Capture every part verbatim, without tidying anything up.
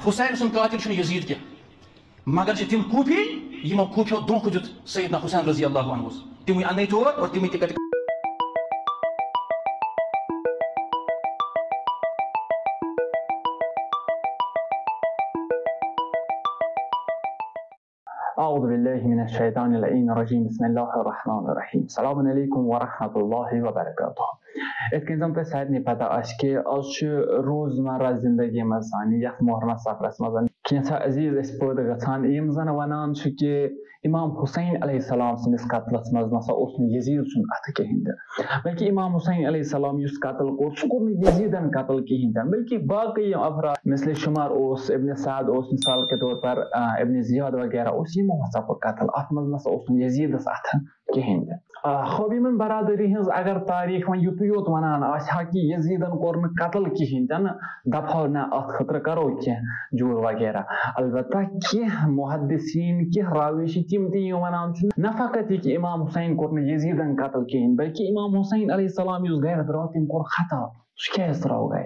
حسین سُنٛد قاتل چھُنہٕ یزید کینٛہہ، مگر چھِ تِم کوٗفی، یِمو کوٗفیو دھوکہٕ دیُت سیدنا حسین رضی اللہ عنہس۔ تِمٕے اَننَے تور اور تِمٕے تہِ کَتہِ۔ أعوذ بالله من الشيطان اللعين الرجيم. بسم الله الرحمن الرحيم. السلام عليكم ورحمة الله وبركاته. یِتھ کٔنۍ زَن تۄہہِ سارنٕے پَتہ آسہِ کہِ آز چھُ روزمرہ زِندگی منٛز سانہِ یَتھ محرمہ سفرَس منٛز کینٛژھا عزیٖز اَسہِ پٲدٕ گژھان، یِم زَن وَنان چھِ کہِ امام حسین علیہ السلام سٕنٛدِس قتلَس منٛز نَسا اوس نہٕ یزید سُنٛد اَتھٕ کِہیٖنۍ تہِ، بلکہِ امام حسین علیہ السلام یُس قتل کوٚر، سُہ کوٚر نہٕ یزیدَن قتل کِہیٖنۍ تہِ نہٕ، بلکہِ باقٕے یِم افراد مثلِ شمار اوس، ابن سعد اوس، مثال کے طور پر، آ، ابن زیاد وغیرہ اوس، یِمو ہسا کوٚر قتل۔ اَتھ منٛز نَسا اوس نہٕ یزیدَس اَتھٕ کِہیٖنۍ تہِ۔ آ، خوب یِمَن برادٔری ہٕنٛز اگر تاریٖخ وۄنۍ یُتُے یوت وَنان آسہِ ہا کہِ یزیدَن کوٚر نہٕ قتل کِہیٖنۍ تہِ نہٕ، دَپہو نہ، اَتھ خٲطرٕ کَرو کینٛہہ جوٗر وغیرہ۔ البتہ کینٛہہ محدثین، کینٛہہ راوی چھِ تِم تہِ، یِم وَنان چھِ نہ فقط یہِ کہِ امام حسین کوٚر نہٕ یزیدَن قتل کِہیٖنۍ، بلکہِ امام حسین علیہ السلام یُس گَرِ درٛاو، تٔمۍ کوٚر خطا۔ سُہ کیٛازِ درٛاو گَرِ؟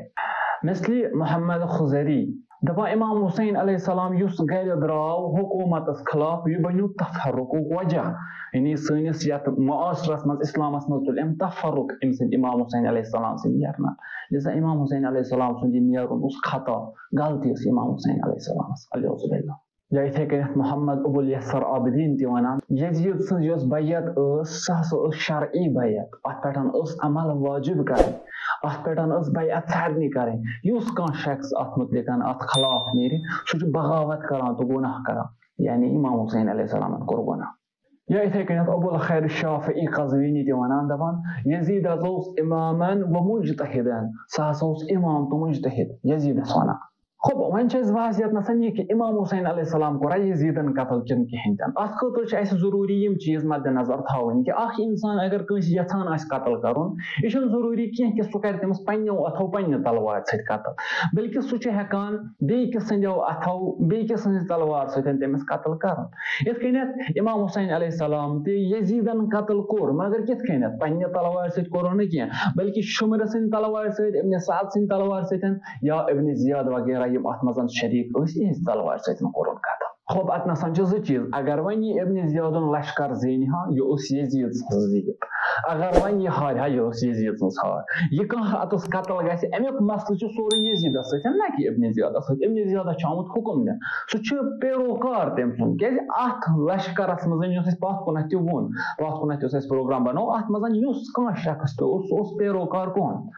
مثلِ محمد خضری دَپان، امام حسین علیہ السلام یُس گَرِ درٛاو حکوٗمتَس خلاف، یہِ بَنیو تفرقُک وجہ۔ یعنی سٲنِس یَتھ معاشرَس منٛز، اِسلامَس منٛز تُلۍ أمۍ تفرق أمۍ سٕنٛدِ امام حسین علیہ السلام سٕنٛدِ نیرنہٕ۔ لہذا امام حسین علیہ السلام سُنٛد یہِ نیرُن اوس خطا، غلطی ٲس امام حسین علیہ السلامَس، العیاذ باللہ۔ یا یِتھَے کٔنٮ۪تھ محمد ابو الیسر عابدین تہِ وَنان، یزید سٕنٛز یۄس بیعت ٲس، سۄ ہسا ٲس شرعی بیعت، اَتھ پٮ۪ٹھ ٲس عمل واجب کَرٕنۍ، اَتھ پٮ۪ٹھ ٲس بیعت سارنٕے کَرٕنۍ۔ یُس کانٛہہ شخص اَتھ مُتعلِقَن اَتھ خلاف نیرِ، سُہ چھُ بغاوت کَران تہٕ گۄناہ کَران، یعنی امام حسین علیہ السلامَن کوٚر گۄناہ۔ یا یِتھَے کٔنٮ۪تھ ابو الخیر شافعی قزوینی تہِ وَنان، دَپان، یزید ہسا اوس امامن و مجتہدن، سُہ ہسا اوس امام تہٕ مجتہد یزیدَس وَنان۔ خب، وۄنۍ چھِ اَسہِ بحثیت نَسا یہِ کہِ امام حسین علیہ السلام کوٚرا یزیدن قتل کِنہٕ کِہیٖنۍ تہِ نہٕ۔ اَتھ خٲطرٕ چھِ اَسہِ ضروٗری یِم چیٖز مدِ نظر تھاوٕنۍ کہِ اَکھ اِنسان اگر کٲنٛسہِ یَژھان آسہِ قتل کَرُن، یہِ چھُنہٕ ضروٗری کینٛہہ کہِ سُہ کَرِ تٔمِس پنٛنیو اَتھو پنٛنہِ تلوارِ سۭتۍ قتل، بلکہِ سُہ چھُ ہٮ۪کان بیٚیہِ کِس سٕنٛدیو اَتھو، بیٚیہِ کِس سٕنٛزِ تلوارِ سۭتۍ تٔمِس قتل کَرُن۔ یِتھ کٔنٮ۪تھ امام حسین علیہ السلام تہِ یزیدن قتل کوٚر، مگر کِتھ کٔنٮ۪تھ؟ پنٛنہِ تلوارِ سۭتۍ کوٚرُن نہٕ کینٛہہ، بلکہِ شمرٕ سٕنٛدِ تلوارِ سۭتۍ، ابن سعد سٕنٛدِ تلوارِ سۭتۍ، یا ابن زیاد وغیرہ یِم اَتھ منٛز شریٖک ٲسۍ، یِہٕنٛزِ تلوارِ سۭتۍ مہ کوٚرُن قتل۔ خب، اَتہِ نَسَن چھِ زٕ چیٖز، اگر وۄنۍ یہِ ابن زیادُن لشکر زینہِ ہا، یہِ اوس یزید سٕنٛز زیٖد، اگر وۄنۍ یہِ ہارِ ہا، یہِ اوس یزید سٕنٛز ہار۔ یہِ کانٛہہ اَتَس قتل گژھِ، اَمیُک مسلہٕ چھُ سورُے یزیدَس سۭتۍ، نہ کہِ ابن زیادَس سۭتۍ۔ ابن زیادَس چھُ آمُت حُکُم دِنہٕ، سُہ چھُ پیروکار تٔمۍ سُنٛد، کیٛازِ اَتھ لشکرَس منٛز یُس اَسہِ پَتھ کُنَتھ تہِ ووٚن، پَتھ کُنَتھ یُس اَسہِ پروگرام بَنوو، اَتھ منٛز یُس کانٛہہ شخص تہِ اوس، سُہ اوس پیروکار کون؟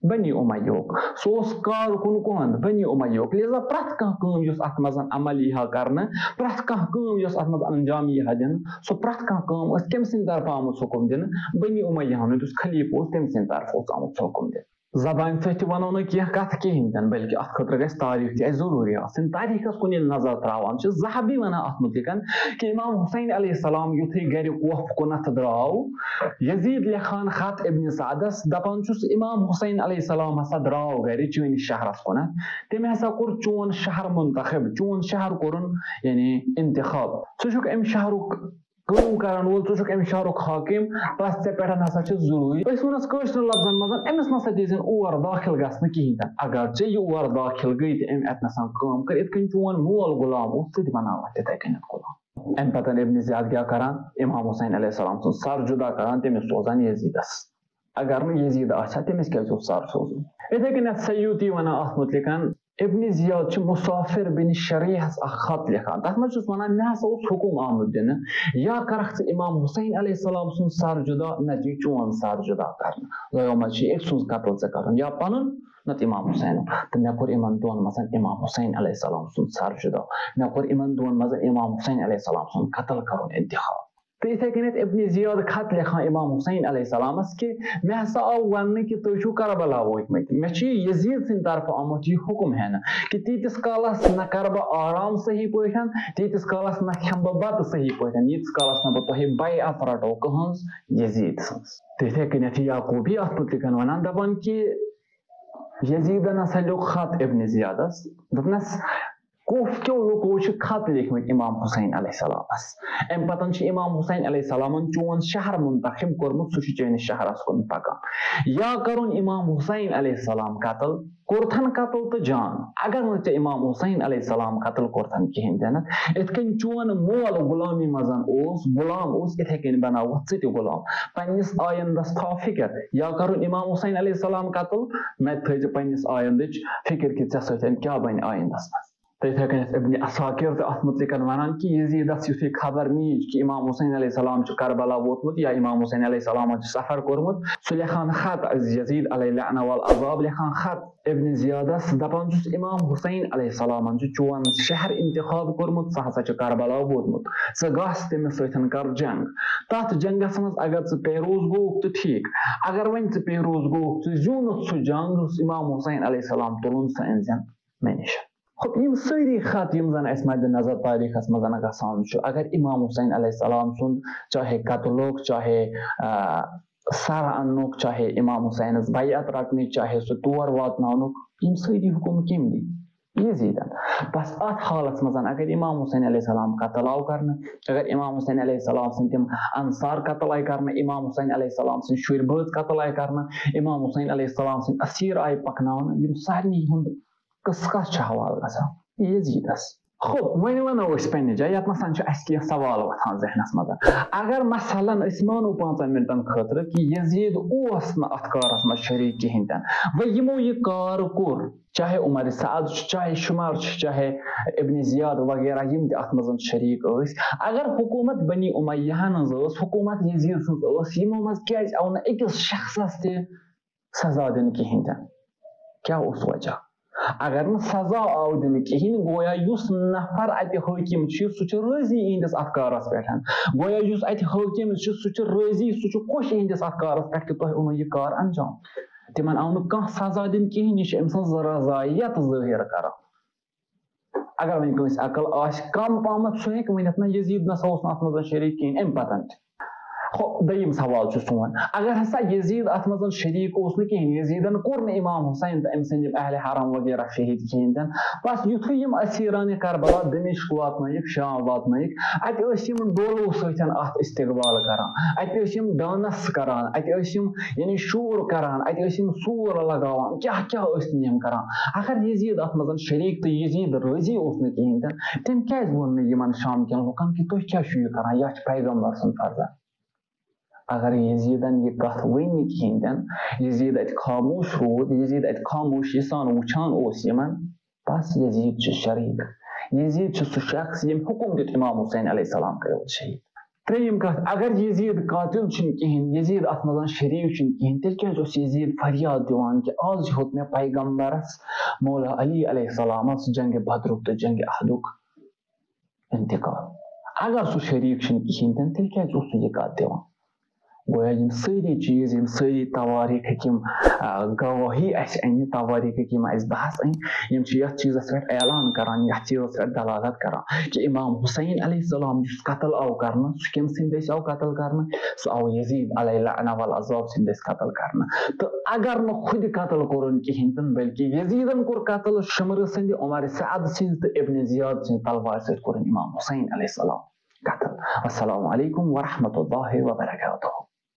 بنی امیہُک۔ سُہ اوس کارکُن کون؟ بنی امیہُک۔ لہذا پرٛٮ۪تھ کانٛہہ کٲم یۄس اَتھ منٛز عمل یی ہا کرنہٕ، پرٛٮ۪تھ کانٛہہ کٲم یۄس اَتھ منٛز انجام یی ہا دِنہٕ، سُہ پرٛٮ۪تھ کانٛہہ کٲم ٲس کٔمۍ سٕنٛدِ طرفہٕ آمُت حُکُم دِنہٕ؟ بنی امیہ ہُنٛد یُس خلیٖفہٕ اوس، تٔمۍ سٕنٛدِ طرفہٕ اوس آمُت سُہ حُکُم دِنہٕ۔ زبانہِ سۭتۍ تہِ وَنو نہٕ کینٛہہ کَتھٕ کِہیٖنۍ تہِ نہٕ، بلکہِ اَتھ خٲطرٕ گژھِ تاریٖخ تہِ اَسہِ ضروٗری آسٕنۍ۔ تاریٖخَس کُن ییٚلہِ نظر ترٛاوان چھِ، ذہبی وَنان اَتھ مُتعلِقَن کہِ امام حسین علیہ السلام یُتھُے گَرِ کوفہٕ کُنَتھ درٛاو، یزید لیکھان خط ابن سعدس، دپان چھُس، امام حسین علیہ السلام ہسا درٛاو گرِ چٲنِس شہرس کُنتھ۔ تٔمۍ ہسا کوٚر چون شہر منتخب، چون شہر کوٚرُن، یعنی، انتخاب۔ ژٕ چھُکھ امہِ شہرُک کٲم کرن وول، ژٕ چھُکھ امہِ شہرُک حاکم، بس ژےٚ پٮ۪ٹھ ہسا چھِ ضروٗری۔ أسۍ وَنس کٲشرٮ۪ن لفظن منٛز، أمِس نسا دِیٖزٮ۪ن اور دٲخل گژھنہٕ کِہیٖنۍ تہِ نہٕ۔ اگر ژےٚ یہِ اور دٲخل گٔے تہٕ أمۍ اتہِ نسا کٲم کٔر، یِتھ کٔنۍ چون مول غلام اوس، ژٕ تہِ بناوکھ تِتھے کٔنٮ۪تھ غلام۔ امہِ پتہٕ ابن زیاد کیٛاہ کران؟ امام حسین علیہ السلام سُنٛد سر جدا کران، تٔمِس سوزان یزیدس۔ اگر نہٕ یزید آسہِ ہا، تٔمِس کیٛازِ اوس سر سوزُن؟ یِتھے کٔنٮ۪تھ سیوطی ونان اتھ مُتعلِقن، ابن زیاد چھُ مسافر بن شریحس اکھ خط لیکھان۔ تتھ منٛز چھُس ونان، مےٚ ہسا اوس حُکُم آمُت دِنہٕ، یا کرکھ ژٕ امام حسین علیہ السلام سُنٛد سر جدا، نتہٕ یہِ چون سر جدا کرنہٕ۔ دۄیو منٛز چھُ أکۍ سُنٛد قتل ژےٚ کرُن، یا پنُن نتہٕ امام حسینُک۔ تہٕ مےٚ کوٚر یِمن دۄن منٛز امام حسین علیہ السلام سُنٛد سر جدا۔ مےٚ کوٚر یِمن دۄن منٛز امام حسین علیہ السلام سُنٛد قتل کرُن انتخاب۔ تہٕ یِتھے کٔنٮ۪تھ ابن زیاد خط لیکھان امام حسین علیہ السلامس کہِ مےٚ ہسا آو وننہٕ کہِ تُہۍ چھِو کربلا وٲتمٕتۍ۔ مےٚ چھُ یزید سٕنٛدِ طرفہٕ آمُت یہِ حُکم ہٮ۪نہٕ کہِ تیٖتِس کالس نہ کرٕ بہٕ آرام صحیح پٲٹھۍ، تیٖتِس کالس نہ کھٮ۪مہٕ بہٕ بتہٕ صحیح پٲٹھۍ، ییٖتِس کالس نہٕ بہٕ تۄہہِ بیعت رٹو کٕہٕنٛز یزید سٕنٛز۔ تہٕ یِتھے کٔنٮ۪تھ چھِ یعقوبی اتھ مُتعلِقن ونان، دپان کہِ یزیدن ہسا لیوٚکھ خط ابن زیادس، دوٚپنس، کوفہٕ کیو لُکو چھِ خط لیکھمٕتۍ امام حسین علیہ السلامس۔ امہِ پتہٕ چھُ امام حسین علیہ السلامن چون شہر منتخب کوٚرمُت، سُہ چھُ چٲنِس شہرس کُن پکان۔ یا کرُن امام حسین علیہ السلام قتل، کوٚرتھن قتل تہٕ جان۔ اگر نہٕ ژےٚ امام حسین علیہ السلام قتل کوٚرتھن کِہینۍ تہِ نہٕ، یِتھ کٔنۍ چون مول غلامی منٛز اوس، غلام اوس، یِتھے کٔنۍ بناوتھ ژٕ تہِ غلام۔ پننِس آیندس تھاو فکر، یا کرُن امام حسین علیہ السلام قتل، نتہٕ تھٲیزِ پننِس آیندٕچ فکر کہِ ژےٚ سۭتۍ کیٛاہ بنہِ آیندس منٛز۔ تہٕ یِتھے کٔنۍ ٲسۍ ابن عساکر تہِ اتھ متعلق ونان کہِ یزیدس یُتھُے خبر میٖج کہِ امام حسین علیہ السلام چھُ کربلا ووتمُت یا امام حسین علیہ السلامن چھُ سفر کوٚرمُت، سُہ لیکھان خط، یزید علیہ لعنہ والعذاب لیکھان خط ابن زیادس، دپان چھُس، امام حسین علیہ السلامن چھُ چون شہر انتخاب کوٚرمُت، سُہ ہسا چھُ کربلا ووتمُت، ژٕ گژھ تٔمِس سۭتۍ کر جنگ۔ تتھ جنگس منٛز اگر ژٕ پیروز گوٚوکھ تہٕ ٹھیک، اگر وۄنۍ ژٕ پیروز گوٚوکھ، ژٕ زیوٗنُتھ سُہ جنگ، یُس امام حسین علیہ السلام تُلُن، سُہ أنۍ زٮ۪ن مےٚ نِش۔ خب، یِم سٲری خط یِم زن اَسہِ مدِ نظر تٲریٖخس منٛز گژھان چھُ، اگر امام حسین علیہ السلام سُنٛد چاہے قتلُک، چاہے، آ، سر اننُک، چاہے امام حسینس بیعت رٹنٕچ، چاہے سُہ تور واتناونُک، یِم سٲری حکم کٔمۍ دِتۍ؟ یزیدن۔ بس اتھ حالس منٛز اگر امام حسین علیہ السلام قتل آو کرنہٕ، اگر امام حسین علیہ السلام سٕنٛدۍ تِم انصار قتل آیہِ کرنہٕ، امام حسین علیہ السلام سٕنٛدۍ شُرۍ بٲژ قتل آیہِ کرنہٕ، امام حسین علیہ السلام سٕنٛدۍ اسیٖر آیہِ پکناونہٕ، یِم سارنٕے ہُنٛد قصہٕ کس چھُ حوالہٕ گژھان؟ یزیدس۔ خب، وۄنۍ ونو أسۍ پننہِ جایہِ، یتھ منٛز چھُ اسہِ کینٛہہ سوال وۄتھان ذہنس منٛز۔ اگر مثلاً أسۍ مانو پانٛژن منٹن خٲطرٕ کہِ یزید اوس نہٕ اتھ کارس منٛز شریٖک کِہینۍ تہِ نہٕ، وۄنۍ یِمو یہِ کار کوٚر، چاہے عمر سعد چھُ، چاہے شمر چھُ، چاہے ابن زیاد وغیرہ، یِم تہِ اتھ منٛز شریٖک ٲسۍ، اگر حکومت بنی امیہ ہن ہٕنٛز ٲس، حکومت یزید سٕنٛز ٲس، یِمو منٛز کیازِ آو نہٕ أکِس شخصس تہِ سزا دِنہٕ کِہینۍ تہِ نہٕ؟ کیٛاہ اوس وجہ؟ اگر نہٕ سزا آو دِنہٕ کِہینۍ، گویا یُس نفر اتہِ حٲکِم چھُ، سُہ چھُ رٲضی یِہنٛدِس اتھ کارس پٮ۪ٹھ۔ گویا یُس اتہِ حٲکِم چھُ، سُہ چھُ رٲضی، سُہ چھُ خۄش یِہنٛدِس اتھ کارس پٮ۪ٹھ کہِ تۄہہِ اوٚنوُ یہِ کار انجام۔ تِمن آو نہٕ کانٛہہ سزا دِنہٕ کِہینۍ، یہِ چھُ أمۍ سٕنٛز رضایت ظٲہِر کران۔ اگر وۄنۍ کٲنٛسہِ عقل آسہِ کم پہمتھ، سُہ ہیٚکہِ ؤنِتھ، نہ، یزید نہ سا اوس نہٕ اتھ منٛز شریٖک کِہینۍ، امہِ پتن تہِ۔ ہو، دوٚیِم سوال چھُ سون، اگر ہسا یزید اتھ منٛز شریٖک اوس نہٕ کِہینۍ، یزیدن کوٚر نہٕ امام حسین تہٕ أمۍ سٕنٛدۍ یِم اہلِ حرم وغیرہ شہیٖد کِہینۍ تہِ نہٕ، بس یُتھُے یِم اسیٖران کربلا دمشق واتنٲیِکھ، شام واتنٲیِکھ، اتہِ ٲسۍ یِم ڈولو سۭتۍ اتھ استقبال کران، اتہِ ٲسۍ یِم dance کران، اتہِ ٲسۍ یِم یعنی شور کران، اتہِ ٲسۍ یِم سور لگاوان، کیٛاہ کیٛاہ ٲسۍ نہٕ یِم کران۔ اگر یزید اتھ منٛز شریٖک تہٕ یزید رٲضی اوس نہٕ کِہینۍ تہِ نہٕ، تٔمۍ کیٛازِ ووٚن نہٕ یِمن شام کٮ۪ن لُکن کہِ تُہۍ کیٛاہ چھِو یہِ کران، یہِ چھُ پیغمبر سُنٛد فرضہ؟ اگر یزیدن یہِ کتھ ؤنۍ نہٕ کِہینۍ تہِ نہٕ، یزید اتہِ خاموش روٗد، یزید اتہِ خاموشی سان وٕچھان اوس یِمن، بس یزید چھُ شریٖک۔ یزید چھُ سُہ شخص ییٚمۍ حُکُم دیُت امام حسین علیہ السلام کٔرِو شہیٖد۔ ترٛیٚیِم کتھ، اگر یزید قاتل چھُنہٕ کِہینۍ، یزید اتھ منٛز شریٖک چھُنہٕ کِہینۍ، تیٚلہِ کیٛازِ اوس یزید فریاد دِوان کہِ آز ہیوٚت مےٚ پیغمبرس مولا علی علیہ السلامس جنگِ بدرُک تہٕ جنگِ احدُک انتقال؟ اگر سُہ شریٖک چھُنہٕ کِہینۍ تہِ نہٕ، تیٚلہِ کیٛازِ اوس سُہ یہِ کتھ دِوان؟ گویا یِم سٲری چیٖز، یِم سٲری توٲریٖخٕکۍ یِم، آ، گوٲہی اَسہِ اَنہِ، توٲریٖخٕکۍ یِم اَسہِ بحث اَنہِ، یِم چھِ یَتھ چیٖزَس پٮ۪ٹھ اعلان کران، یَتھ چیٖزَس پٮ۪ٹھ دلالت کران کہِ امام حسین علیہ السلام یُس قتل آو کرنہٕ، سُہ کٔمۍ سٕنٛدۍ دٔسۍ آو قتل کرنہٕ؟ سُہ آو یزید علیہ لعنہ والعذاب سٕنٛدۍ دٔسۍ قتل کرنہٕ۔ تہٕ اگر نہٕ خود قتل کوٚرُن کِہینۍ تہِ نہٕ، بلکہِ یزیدن کوٚر قتل، شمرٕ سٕنٛدِ، عمر سعد سٕنٛدِ تہٕ ابن زیاد سٕنٛدِ تلوارِ سۭتۍ کوٚرُن امام حسین علیہ السلام قتل۔ السلام علیکم ورحمۃ اللہ وبرکاتہ۔